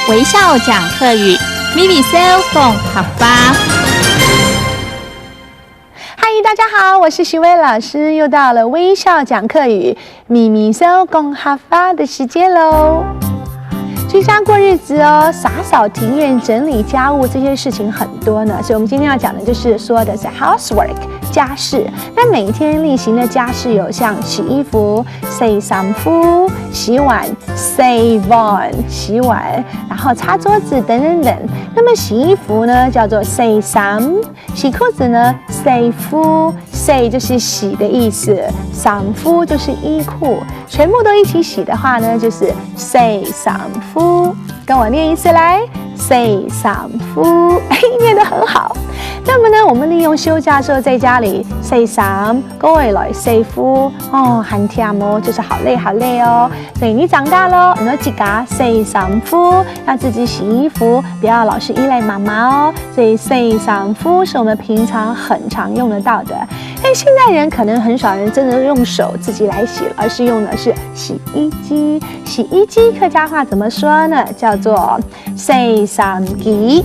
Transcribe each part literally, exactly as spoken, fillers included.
微笑讲客语，咪咪笑讲客话。嗨，大家好，我是徐薇老师，又到了微笑讲客语，咪咪笑讲客话的时间喽。居家过日子哦，打扫庭院、整理家务这些事情很多呢，所以我们今天要讲的就是说的是 housework 家事。那每天例行的家事有像洗衣服、洗衫裤、洗碗、洗碗、洗碗，然后擦桌子等等等。那么洗衣服呢，叫做洗衫；洗裤子呢，洗裤。洗就是洗的意思，衫裤就是衣裤，全部都一起洗的话呢，就是洗衫裤。跟我念一次来，洗衫裤。哎，念得很好。那么呢，我们利用休假的时候在家里洗衫，过来洗裤，哦，很甜哦，就是好累好累哦。所以你长大了，你要自家洗衫裤，要自己洗衣服，不要老是依赖妈妈哦。所以洗衫裤是我们平常很常用得到的。但现代人可能很少人真的用手自己来洗，而是用的是洗衣机。洗衣机客家话怎么说呢？叫做洗衫机。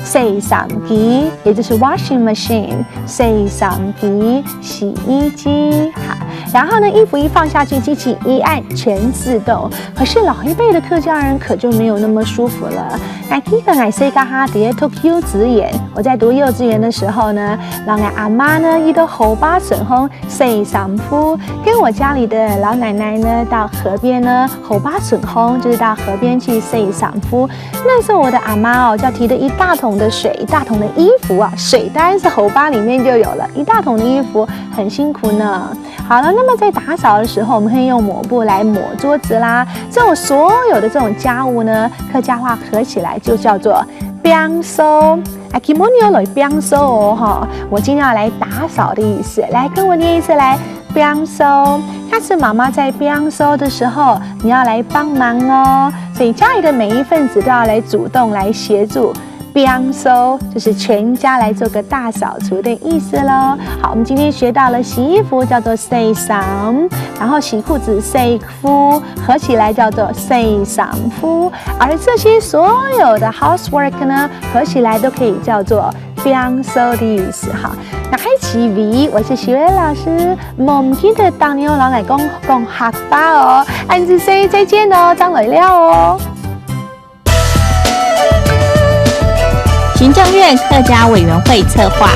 洗衫机，也就是 washing machine，洗衫机、洗衣机。好，然后呢，衣服一放下去，机器一按，全自动。可是老一辈的客家人可就没有那么舒服了。那记得𠊎細个下，在讀幼稚園，我在讀幼稚園的时候呢，然后阿妈呢，遇到河边顺风 洗衫裤，跟我家里的老奶奶呢，到河边呢，河边顺风，就是到河边去洗衫裤。那时候我的阿妈哦，就要提着一大桶的水，一大桶的衣服啊，水当然是河边里面就有了，一大桶的衣服，很辛苦呢。好了，那么在打扫的时候，我们可以用抹布来抹桌子啦。这种所有的这种家务呢，客家话合起来就叫做 摒掃。啊，今日你要来摒掃哦，哈，我今天要来打扫的意思。来，跟我念一次来，摒掃。下次妈妈在摒扫的时候，你要来帮忙哦。所以家里的每一份子都要来主动来协助。摒扫就是全家来做个大扫除的意思喽。好，我们今天学到了洗衣服叫做洗衫，然后洗裤子洗 裤，合起来叫做洗衫裤。而这些所有的 housework 呢，合起来都可以叫做摒扫的意思哈。那还起位，我是徐薇老师，毋記得打電話來講講客話哦。恁仔細，再見哦，正來尞哦。行政院客家委员会策划，